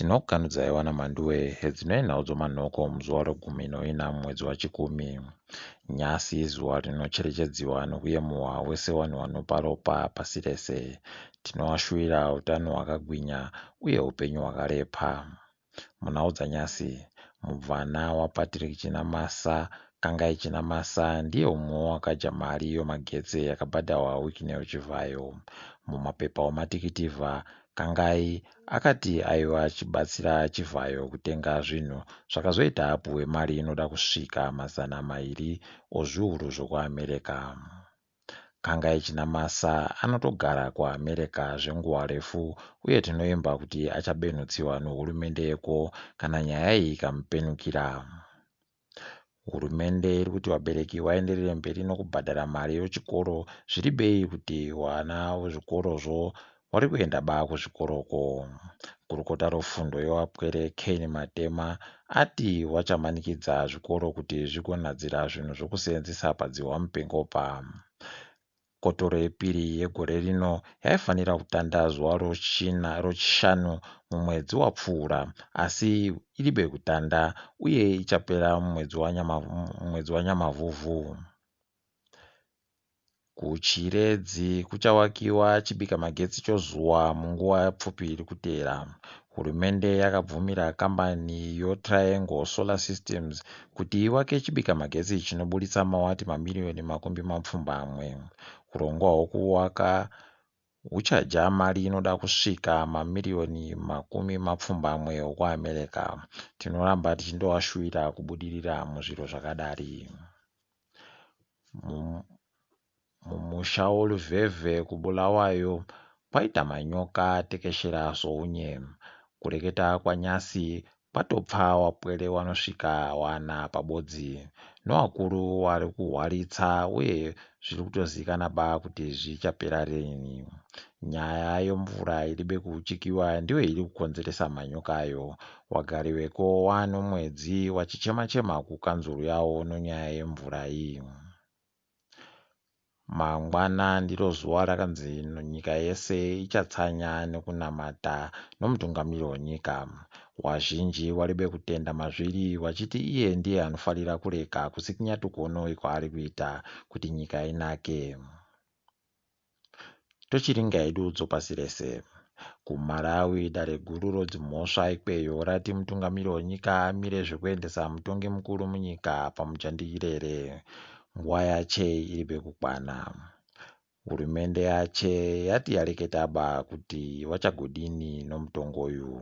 Tinokukanudzai wana Mhanduwe hedzinoi nhau dzomanhoko muzuva regumi noina mumwedzi waChikumi. Nyasi izuva rinocherechedziwa nokuyemuhwa wese wanhu wanopa ropa pasi rese. Tinovashuwira utano hwakagwinya uye upenyu hwakarepa. Munhau dzanyasi, mubvana waPatrick Chinamasa, Kangai Chinamasa ndiye umwe wakadya mari yomagetsi yakabhadharwa Wicknell Chivhayo. Mumapepa omatikitivha, Kangai akati aiva achibatsira Chivhayo kutenga zvinhu zvakazoita apuhwe mari inoda kusvika 200 ozviuru zvokuAmerica. Kangai Chinamasa anotogara kuAmerica zvenguva refu uye tinoimba kuti achabenhutsiwa nehurumende yeko kana nyaya iyi ikamupenukira. Hurumende iri kuti vabereki vaenderere mberi nokubhadhara mari yechikoro zviri bei kuti vana vezvikorozvo vari kuenda ba kuzvikoroko. Gurukota refundo yevapwere Cain Matema ati vachamanikidza zvikoro kuti zvigonadzira zvinhu zvokuseenzesa padzihwa mupengopa. Kotoro yepiri yegore rino yaifanira kutanda zuva rochishanu mumwedzi wapfuura asi iribe kutanda uye ichapera mumwedzi waNyamavhuvhu. KuChiredzi kuchawakiwa chibika magetsi chozuva munguva pfupi iri kuteera. Hurumende yakabvumira kambani yoTriangle Solar Systems kuti ivake chibika magetsi chinoburitsa mawati mamiriyoni 70. Hurongwa hwokuvaka huchadya mari inoda kusvika mamiriyoni 80 okuAmerica. Tinoramba tichindovashuvira kubudirira muzviro zvakadari. Mumusha woLuvhevhe kuBulawayo kwaita manyoka atekeshera sounye. Kureketa kwaNyasi kwatopfa wapwere wanosvika wana pabodzi. Nowakuru wari kuhwaritsa uye zviri kutozivikanwa ba kuti zvichapera rini. Nyaya yomvura iribe kuuchikiwa ndiyo iri kukonzeresa manyoka ayo. Wagari weko wanomwedzi wachichema-chema kukanzuru yawo nonyaya yemvura iyi. Mangwana ndiro zuva rakanzi nyika yese ichatsanya nekunamata nomutungamiri wenyika. Wazhinji waribe kutenda mazviri wachiti iye ndiye anofanira kureka kusikinya tukonoi kwaari kuita kuti nyika inake. Tochiringa hedu dzopasi rese. KuMalawi dare guru rodzimhosva ikweyo rati mutungamiri wenyika amire zvekuendesa mutongi mukuru munyika pamudzvandirere. Nguva yache iri pekukwana. Hurumende yache yati yareketa ba kuti vachagodini nomutongo uyu.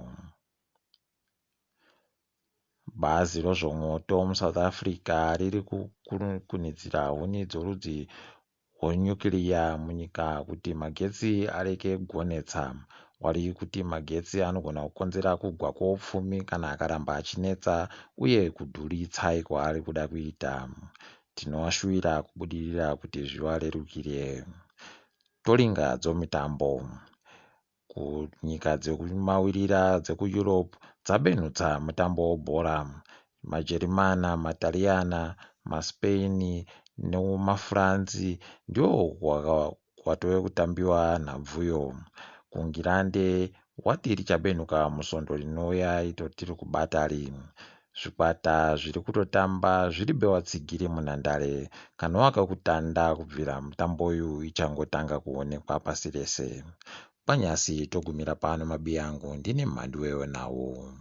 Bazi rozvomwoto muSouth Africa riri kukunidzira huni dzorudzi rwenyukiriya munyika kuti magetsi areke kugonetsa. Wari kuti magetsi anogona kukonzera kugwa kwoupfumi kana akaramba achinetsa uye kudhuritsa kwaari kuda kuita. Tinovashuvira kubudirira kuti zvivarerukire. Toringa dzomitambo. Kunyika dzekumawirira dzekuEurope dzabenhutsa mutambo webhora. MaJerimana, maTariyana, maSpain nemaFrance ndiwo kwatove kutambiwa nhabvuyo. KuNgirande wati richabenhuka musvondo rinouya ito tiri kubata rini. Zvikwata zviri kutotamba zviri bewatsigiri munhandare kanova kakutanda kubvira mutambo uyu ichangotanga kuonekwa pasi rese. Kwanyasi togumira pano mabiyangu ndini mhanduwe wenhau.